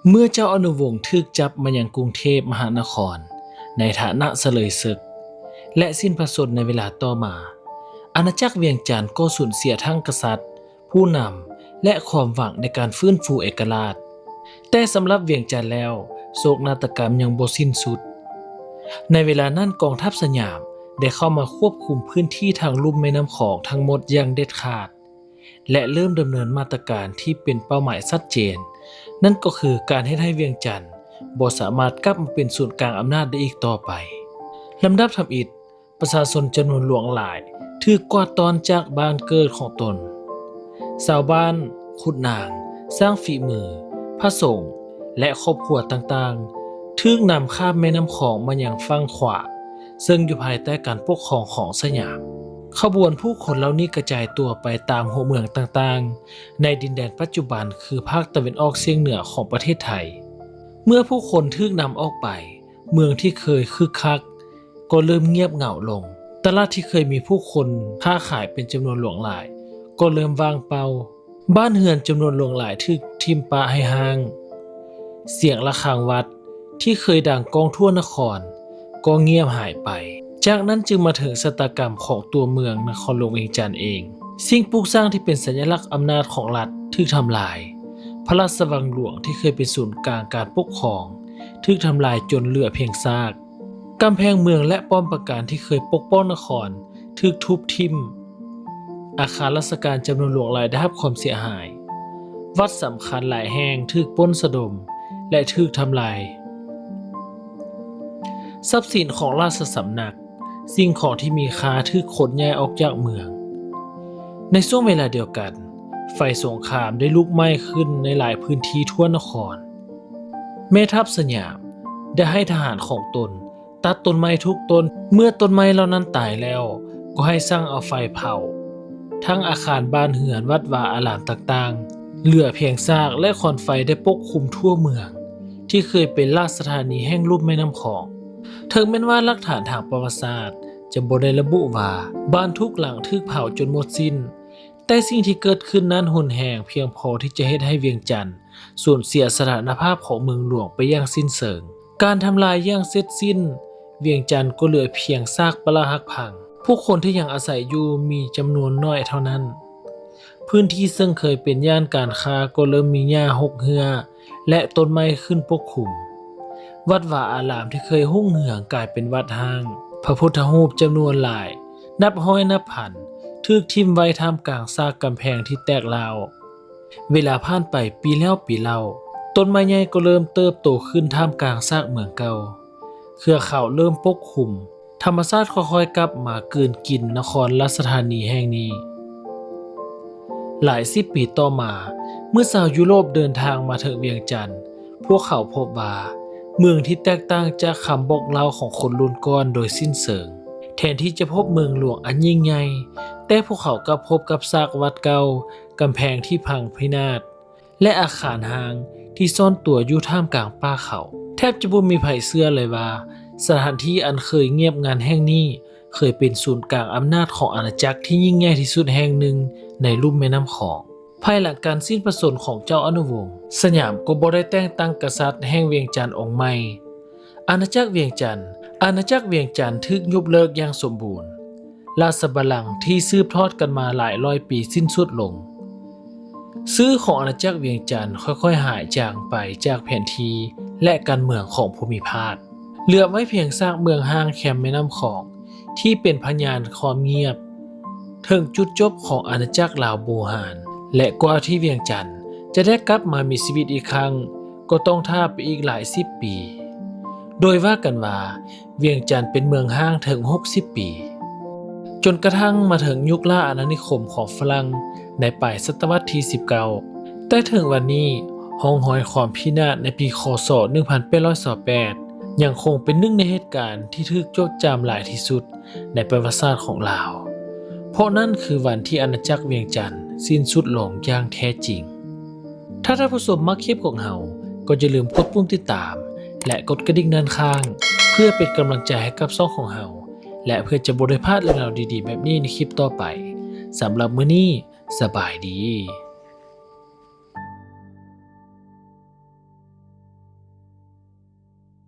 ເມື່ອເຈົ້າອະນຸວົງຖືກຈັບມາຍັງກຸງເທບມະຫານະຄອນໃນຖານະສະເລີຍເສິກ ແລະ ສິ້ນພະຊົນໃນເວລາຕໍ່ມາ, ອານາຈັກວຽງຈັນກໍສູນເສຍທັງກະສັດ, ຜູ້ນຳ ແລະ ຄວາມຫວັງໃນການຟື້ນຟູເອກະລາດ. ແຕ່ສຳລັບວຽງຈັນແລ້ວ, ໂສກນາຕະກຳຍັງບໍ່ສິ້ນສຸດ. ໃນເວລານັ້ນ, ກອງທັບສະຫຍາມໄດ້ເຂົ້າມາຄວບຄຸມພື້ນທີ່ທາງລຸ່ມແມ່ນ້ຳຂອງທັງໝົດຢ່າງເດັດຂາດ ແລະ ເລີ່ມດຳເນີນມາດຕະການທີ່ເປັນເປົ້າໝາຍຊັດເຈນ, ນັ້ນກໍຄືການເຮັດໃຫ້ວຽງຈັນບໍ່ສາມາດກັບມາເປັນສູນກາງອຳນາດໄດ້ອີກຕໍ່ໄປ. ລຳດັບທຳອິດ, ປະຊາຊົນຈຳນວນຫຼວງຫຼາຍຖືກກວາດຕ້ອນຈາກບ້ານເກີດຂອງຕົນ. ຊາວບ້ານ, ຂຸນນາງ, ຊ່າງຝີມື, ພະສົງ ແລະ ຄອບຄົວຕ່າງໆ ຖືກນຳຂ້າມແມ່ນ້ຳຂອງມາຍັງຝັ່ງຂວາ, ເຊິ່ງຢູ່ພາຍໃຕ້ການປົກຄອງຂອງສະຫຍາມ. ຂະບວນຜູ້ຄົນເຫຼົ່ານີ້ກະຈາຍຕົວໄປຕາມຫົວເມືອງຕ່າງໆ ໃນດິນແດນປັດຈຸບັນຄືພາກຕາເວັນອອກສຽງເໜືອຂອງປະເທດໄທ. ເມື່ອຜູ້ຄົນຖືກນຳອອກໄປ, ເມືອງທີ່ເຄີຍຄຶກຄັກກໍເລີ່ມງຽບເຫງົາລົງ. ຕະຫຼາດທີ່ເຄີຍມີຜູ້ຄົນຄ້າຂາຍເປັນຈຳນວນຫຼວງຫຼາຍກໍເລີ່ມວ່າງເປົ່າ. ບ້ານເຮືອນຈຳນວນຫຼວງຫຼາຍຖືກຖິ້ມປະໃຫ້ຮ້າງ. ສຽງລະຄັງວັດທີ່ເຄີຍດັງກ້ອງທົ່ວນະຄອນກໍງຽບຫາຍໄປ. ຈາກນັ້ນຈຶ່ງມາເຖິງຊະຕາກຳຂອງຕົວເມືອງນະຄອນຫຼວງວຽງຈັນເອງ. ສິ່ງປຸກສ້າງທີ່ເປັນສັນຍະລັກອຳນາດຂອງລັດຖືກທຳລາຍ. ພະລາຊະວັງຫຼວງທີ່ເຄີຍເປັນສູນກາງການປົກຄອງ ຖືກທຳລາຍຈົນເຫຼືອພຽງຊາກ. ກຳແພງເມືອງ ແລະ ປ້ອມປາການທີ່ເຄີຍປົກປ້ອງນະຄອນຖືກທຸບຖິ້ມ. ອາຄານລາຊະການຈຳນວນຫຼວງຫຼາຍໄດ້ຮັບຄວາມເສຍຫາຍ. ວັດສຳຄັນຫຼາຍແຫ່ງຖືກປຸ້ນສະດົມ ແລະ ຖືກທຳລາຍ. ຊັບສິນຂອງລາຊະສຳນັກ, ສິ່ງຂອງທີ່ມີຄ່າຖືກຂົນຍ້າຍອອກຈາກເມືອງ. ໃນຊ່ວງເວລາດຽວກັນ, ໄຟສົງຄາມໄດ້ລຸກໄໝ້ຂຶ້ນໃນຫຼາຍພື້ນທີ່ທົ່ວນະຄອນ. ແມ່ທັບສະຫຍາມໄດ້ໃຫ້ທະຫານຂອງຕົນຕັດຕົ້ນໄມ້ທຸກຕົ້ນ. ເມື່ອຕົ້ນໄມ້ເຫຼົ່ານັ້ນຕາຍແລ້ວ, ກໍໃຫ້ສັ່ງເອົາໄຟເຜົາທັງອາຄານບ້ານເຮືອນ, ວັດວາອາລາມຕ່າງໆ. ເຫຼືອພຽງຊາກ ແລະ ຄວັນໄຟໄດ້ປົກຄຸມທົ່ວເມືອງ ທີ່ເຄີຍເປັນລາຊະທານີແຫ່ງລຸ່ມແມ່ນ້ຳຂອງ. ເຖິງແມ່ນວ່າຫຼັກຖານທາງປະຫວັດສາດຈະບໍ່ໄດ້ລະບຸວ່າບ້ານທຸກຫຼັງຖືກເຜົາຈົນໝົດສິ້ນ, ແຕ່ສິ່ງທີ່ເກີດຂຶ້ນນັ້ນຮຸນແຮງພຽງພໍທີ່ຈະເຮັດໃຫ້ວຽງຈັນ ສູນເສຍສະຖານະພາບຂອງເມືອງຫຼວງໄປຢ່າງສິ້ນເຊີງ. ການທຳລາຍຢ່າງເສັດສິ້ນ, ວຽງຈັນກໍເຫຼືອພຽງຊາກປະຫຼັກຫັກພັງ. ຜູ້ຄົນທີ່ຍັງອາໄສຢູ່ມີຈຳນວນໜ້ອຍເທົ່ານັ້ນ. ພື້ນທີ່ເຊິ່ງເຄີຍເປັນຍ່ານການຄ້າກໍເລີ່ມມີຫຍ້າຮົກເຮື້ອ ແລະ ຕົ້ນໄມ້ຂຶ້ນປົກຄຸມ. ວັດວາອາລາມທີ່ເຄີຍຮຸ່ງເຮືອງກາຍເປັນວັດຮ້າງ. ພະພຸດທະຮູບຈຳນວນຫຼາຍ ນັບຮ້ອຍນັບພັນ ຖືກຖິ້ມໄວ້ທ່າມກາງຊາກກຳແພງທີ່ແຕກຮ້າວ. ເວລາຜ່ານໄປປີແລ້ວປີເລົ່າ, ຕົ້ນໄມ້ໃຫຍ່ກໍເລີ່ມເຕີບໂຕຂຶ້ນທ່າມກາງຊາກເມືອງເກົ່າ. ເຄືອເຂົາເລີ່ມປົກຄຸມ, ທຳມະຊາດຄ່ອຍໆກັບມາກືນກິນນະຄອນລາຊະທານີແຫ່ງນີ້. ຫຼາຍສິບປີຕໍ່ມາ, ເມື່ອຊາວຢູໂຣບເດີນທາງມາເຖິງວຽງຈັນ, ພວກເຂົາພົບວ່າເມືອງທີ່ແຕກຕ່າງຈາກຄຳບອກເລົ່າຂອງຄົນລຸ້ນກ່ອນໂດຍສິ້ນເຊີງ. ແທນທີ່ຈະພົບເມືອງຫຼວງອັນຍິ່ງໃຫຍ່, ແຕ່ພວກເຂົາກັບພົບກັບຊາກວັດເກົ່າ, ກຳແພງທີ່ພັງພິນາດ ແລະ ອາຄານຮ້າງທີ່ຊ່ອນຕົວຢູ່ທ່າມກາງປ່າເຂົາ. ແທບຈະບໍ່ມີໃຜເຊື່ອເລີຍວ່າ ສະຖານທີ່ອັນເຄີຍງຽບງັນແຫ່ງນີ້ ເຄີຍເປັນສູນກາງອຳນາດຂອງອານາຈັກທີ່ຍິ່ງໃຫຍ່ທີ່ສຸດແຫ່ງໜຶ່ງໃນລຸ່ມແມ່ນ້ຳຂອງ. ພາຍຫຼັງການສິ້ນພະຊົນຂອງເຈົ້າອະນຸວົງ, ສະຫຍາມກໍບໍ່ໄດ້ແຕ່ງຕັ້ງກະສັດແຫ່ງວຽງຈັນອົງໃໝ່. ອານາຈັກວຽງຈັນ, ອານາຈັກວຽງຈັນຖືກຍຸບເລີກຢ່າງສົມບູນ. ລາຊະບັນລັງທີ່ສືບທອດກັນມາຫຼາຍຮ້ອຍປີສິ້ນສຸດລົງ. ຊື່ຂອງອານາຈັກວຽງຈັນຄ່ອຍໆຫາຍຈາງໄປຈາກແຜນທີ່ ແລະ ການເມືອງຂອງພູມິພາກ. ເຫຼືອໄວ້ພຽງຊາກເມືອງຮ້າງແຄມແມ່ນ້ຳຂອງ ທີ່ເປັນພະຍານຄວາມງຽບເຖິງຈຸດຈົບຂອງອານາຈັກລາວບູຮານ ແລະ ກວ່າທີ່ວຽງຈັນຈະໄດ້ກັບມາມີຊີວິດອີກຄັ້ງ ກໍຕ້ອງຖ້າໄປອີກຫຼາຍສິບປີ. ໂດຍວ່າກັນວ່າ ວຽງຈັນເປັນເມືອງຮ້າງເຖິງຫົກສິບປີ, ຈົນກະທັ້ງມາເຖິງຍຸກລ່າອານານິຄົມຂອງຝຣັ່ງໃນປາຍສະຕະວັດທີສິບເກົ້າ. ແຕ່ເຖິງວັນນີ້, ຮ່ອງຮອຍຄວາມພິນາດໃນປີ ຄ.ສ. ໜຶ່ງພັນແປດຮ້ອຍຊາວແປດ ຍັງຄົງເປັນໜຶ່ງໃນເຫດການທີ່ຖືກຈົດຈຳຫຼາຍທີ່ສຸດໃນປະຫວັດສາດຂອງລາວ, ເພາະນັ້ນຄືວັນທີ່ອານາຈັກວຽງຈັນສິ້ນສຸດລົງຢ່າງແທ້ຈິງ. ຖ້າທ່ານຜູ້ຊົມມັກຄລິບຂອງເຮົາ, ກໍຢ່າລືມກົດປຸ່ມຕິດຕາມ ແລະ ກົດກະດິ່ງດ້ານຂ້າງ ເພື່ອເປັນກຳລັງໃຈໃຫ້ກັບຊ່ອງຂອງເຮົາ ແລະ ເພື່ອຈະບໍ່ໄດ້ພາດເລື່ອງລາວດີໆແບບນີ້ໃນຄລິບຕໍ່ໄປ. ສຳລັບມື້ນີ້, ສະບາຍດີ.